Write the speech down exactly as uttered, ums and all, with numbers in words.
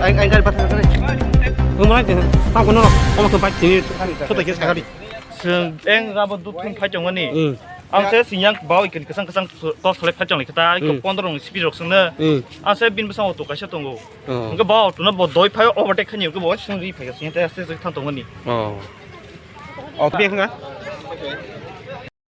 Ang, ang kali patah kali. Umrah je, tak kono, kono tu baik sini, kota kiri sekali. Seng, eng rabo dut thum phai tongoni. Hmm. Ang se sinyang bau ikin kesang kesang tos khalai phai tong likata, Hmm. ko pondro rong speed rok sengna. Hmm. Ang se bin besang auto kaisa tongo. Oh. Ang ke bau auto na bo doi phai overtake khani, ke bo seng ri phai sing te aste aste thang tongoni. Oh. Auto be khanga?